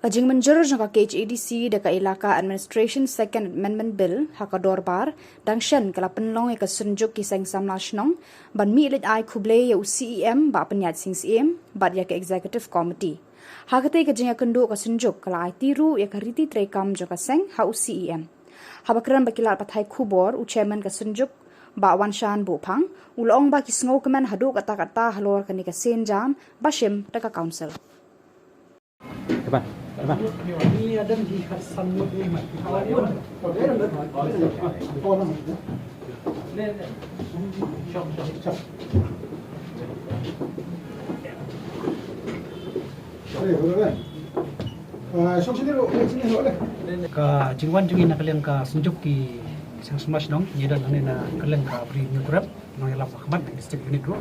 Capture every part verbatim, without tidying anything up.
Ka jingmynjur jong ka K H A D C da ka Elaka Administration Second Amendment Bill ha ka dorbar dang shen ka la pynlong ïa ka Synjuk ki Seng Samla Shnong ban mih leit ai khublei ïa u C E M Bah Pynïaid Sing Syiem bad ïa ka Executive Committee. Ha katei ka jingïakynduh ka Synjuk ka la aiti ruh ïa ka riti treikam jong ka seng ha u C E M. Haba kren bad ki lad pathai khubor, u Chairman ka Synjuk Bah Wanshan Buhphang u la ong ba ki sngewkmen haduh katta katta halor kane ka sienjam ba shim da ka Council. Ka jingwan jong ngi na ka liang ka Synjuk ki Seng Samla Shnong, ngi don hangne na ka liang ka Bri Hynñiewtrep, nongïalam ka khmat na district unit ruh.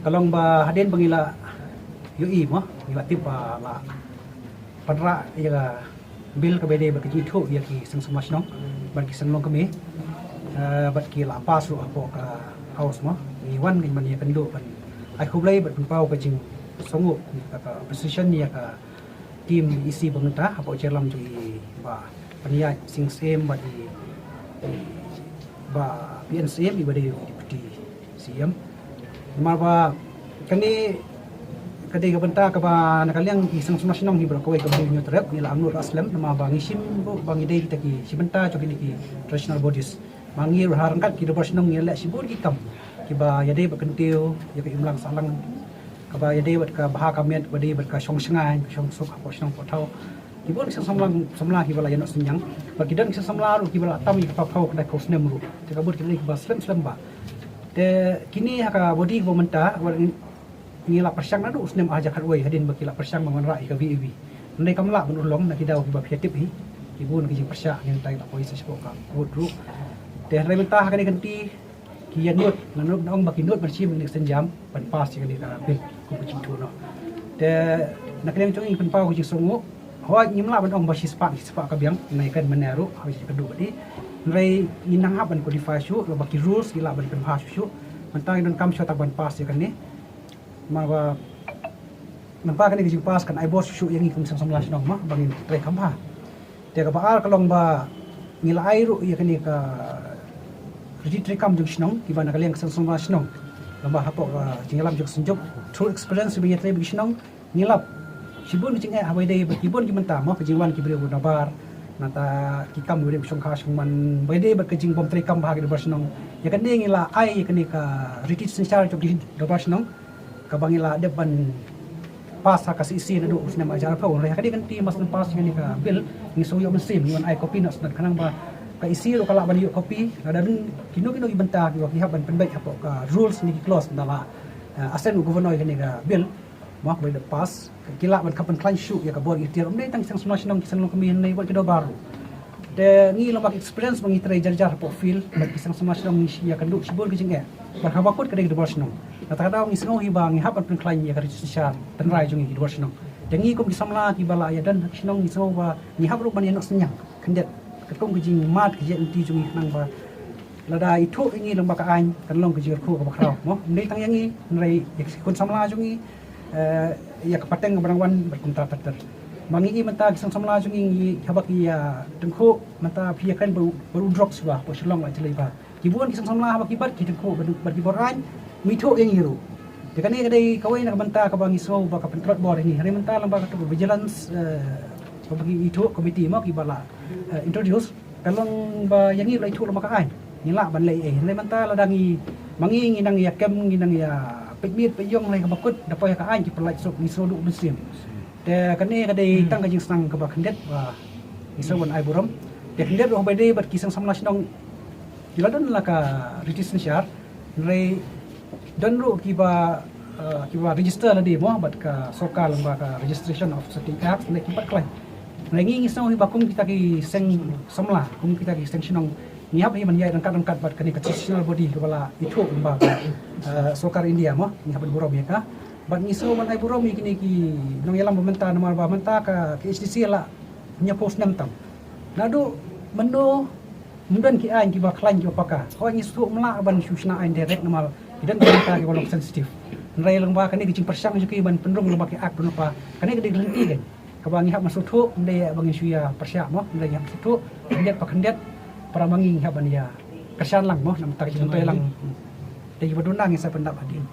Ka long ba hadien ba ngi la ïohi mo, ngi la tip ba la pynrah ïa ka bill kaba ïadei bad ka jingithuh ïa ki seng samla shnong bad ki seng longkmie, eh, bad ki la pass ruh hapoh ka House mo. Ngi wan ngi ban ïakynduh ban ai khublei bad pynpaw ka jingsngewnguh, ka, ka appreciation ïa ka team E C ba mynta hapoh jingïalam jong i Bah Pynïaid Sing Syiem bad i, i Bah P N Syiem iba dei Deputy C M. Namar ba kane ka dei ka bynta kaba na ka liang ki seng samla shnong hi baroh kawei ka Bri Hynñiewtrep ngi la angnud la slem namar ba ngi shim ruh ba ngi dei kita ki shi bynta jong kine ki traditional bodies. Ma ngi ruh ha ryngkat ki dorbar shnong ngi leh shibun ki kam kiba ïadei bad kyntiew ïa ka imlang sahlang, kaba ïadei bad ka bha ka miat, ba dei bad ka shong shngaiñ, ka shong suk hapoh shnong hapoh thaw. Ki bun ki seng samla, samla kiba la ïanoh synñiang. Bad ki don ki seng samla ruh kiba la tam ïa ka phew khyndai phew snem ruh. Te ka bun ki dei kiba slem slem bha. Te kine ha ka body kaba mynta, wat ngi, ngi la pyrshang naduh u snem ar hajar khatwei hadien ba ki la pyrshang ban wanrah ïa ka V A V. Hynrei kam lah ban urlong na ki daw kiba phi ïa tip hi. Ki bun ki jingpyrshah ngi mynta ngi la poi sa shapoh ka court ruh. Te hynrei mynta ha kane ka kynti ki ïa nud, nga nud, nga ong ba ki nud ban shim ïa kane ka sienjam ban pass ïa kane ka bill kum ka jingithuh noh. Te na ka liang jong ngi pynpaw ka jingsngewnguh. Hooid ngim lah ban ong ba shispah shispah ka biang, nga ïakren mynne ruh ha ka jingïakynduh bad i. Hynrei ngi nang hap ban qualify shuh, ba ki rules ki lah ban pynbha shuh shuh. Mynta ngi donkam shuwa tang ban pass ïa kane. Namar ba mynta kane ka jingpass kan ai bor shuh shuh ïa ngi kum seng samla shnong mo ba ngin trei kham bha. Te kaba ar ka long ba ngi la ai ruh ïa kane ka riti treikam jong shnong kiba na ka liang ka seng samla shnong. Long ba hapoh ka jingïalam jong ka Synjuk through experience ba ngi trei bad ki shnong ngi lap shibun ki jingeh haba ïadei bad ki bun ki bynta mo, ka jingwan ki briew na bar, nangta ki kam ba ïadei bad shongkha shongman ba ïadei bad ka jingbym treikam bha ki dorbar shnong. Ïa kane ngi la ai ïa kane ka riti synshar jong ki dorbar shnong kaba ngi la dep ban pass ha ka C E C naduh u snem ar hajar arphew. Hynrei ha kane ka kynti mar shu pass ïa kane ka bill ngi sngew ïoh mynsiem, ngi wan ai copy noh shen khnang ba ka E C ruh ka lah ban ïoh copy. Lada don kino kino ki bynta kiba ki hap ban pynbeit hapoh ka rules ne ki clause ba la, eh, assent u Governor ïa kane ka bill, mo, ba dep pass, ki lah ban kham pynkhlaiñ shuh ïa ka bor ikhtiar, ym dei tang ki seng samla shnong, ki seng longkmie, hynrei wat ki dorbar ruh. Te ngi long ba ka experience ba ngi trei jar jar hapoh field bad ki seng samla shnong ngi ïakynduh shibun ki jingeh. Bad haba kut ka dei ki dorbar shnong, na kata ka daw ngi sngew hi ba ngi hap ban pynkhlaiñ ïa ka riti synshar tynrai jong ngi ki dorbar shnong. Te ngi kum ki samla kiba la ïadon ha ki shnong ngi sngew ba ngi hap ruh ban ïanoh synñiang khyndiat katkum ka jingmad ka jingïaid lynti jong ngi khnang ba lada ithuh ïa ngi lyngba ka aiñ kan long ka jingkyrkhu kaba khraw mo, ym dei tang ïa ngi hynrei ïa ki khun samla jong ngi, eh, ïa ka pateng kaba nang wan bad kumta ter ter. Ma ngi i mynta ki seng samla jong ngi, ngi haba ki ïa tyngkhuh mynta phi ïakren bad u, bad u drok shuwa hapoh Shillong la jlei bha. Ki bun ki seng samla haba ki bat ki tyngkhuh bad, bad ki bor aiñ, ym ithuh ïa ngi ruh. Te kane ka dei kawei na ka bynta kaba ngi sngew ba ka pyntlot bor ïa ngi. Hynrei mynta lyngba katu ka vigilance, eh, kaba ngi ithuh committee mo kiba la, eh, introduce. Ka long ba ïa ngi la ithuh lyngba ka aiñ ngi lah ban leh ei. Hynrei mynta lada ngi, ma ngi ngi nang ïa kem, ngi nang ïa peit miet peit ïong, hynrei kaba kut da poi ha ka aiñ ki pynlait suk, ngi sngew duh mynsiem. Te kane ka dei tang ka jingsnang kaba khyndiat ba ngi sngew ban ai burom. Te khyndiat ruh ba dei bad ki seng samla shnong ki la don la ka riti synshar, hynrei don ruh kiba, eh, kiba register lade mo bad ka sorkar lyngba ka Registration of Certain Acts, ne ki pat khlaiñ. Hynrei ngi ngi sngew hi ba kum kita ki seng samla, kum kita ki seng shnong, ngi hap hi ban ïaid ryngkat ryngkat bad kane ka traditional body kaba la ithuh lyngba ka, eh, sorkar India mo, ngi hap ban burom ïa ka. Bad ngi sngew ban ai burom ïa kine ki nongïalam ba mynta namar ba mynta ka K H A D C la hynñiewphew snem tam. Naduh mynno ym don ki aiñ kiba khlaiñ kiba paka. Hooid ngi sngewthuh ym lah ban shu shna aiñ direct namar ki don ki bynta kiba long sensitive. Hynrei lyngba kane ka jingpyrshang jong ki ban pynrung lyngba ki act pynrung pa, kane ka dei ka lynti kan. Ba ngi hap ban sngewthuh, ym dei ba ngin shu ïa pyrshah mo, ym dei, ngi hap sngewthuh khyndiat pa khyndiat, para ma ngi ngi hap ban ïa kyrshan lang mo, namar ki myntoi lang. Te kiba duna ngin sa pyndap hadien.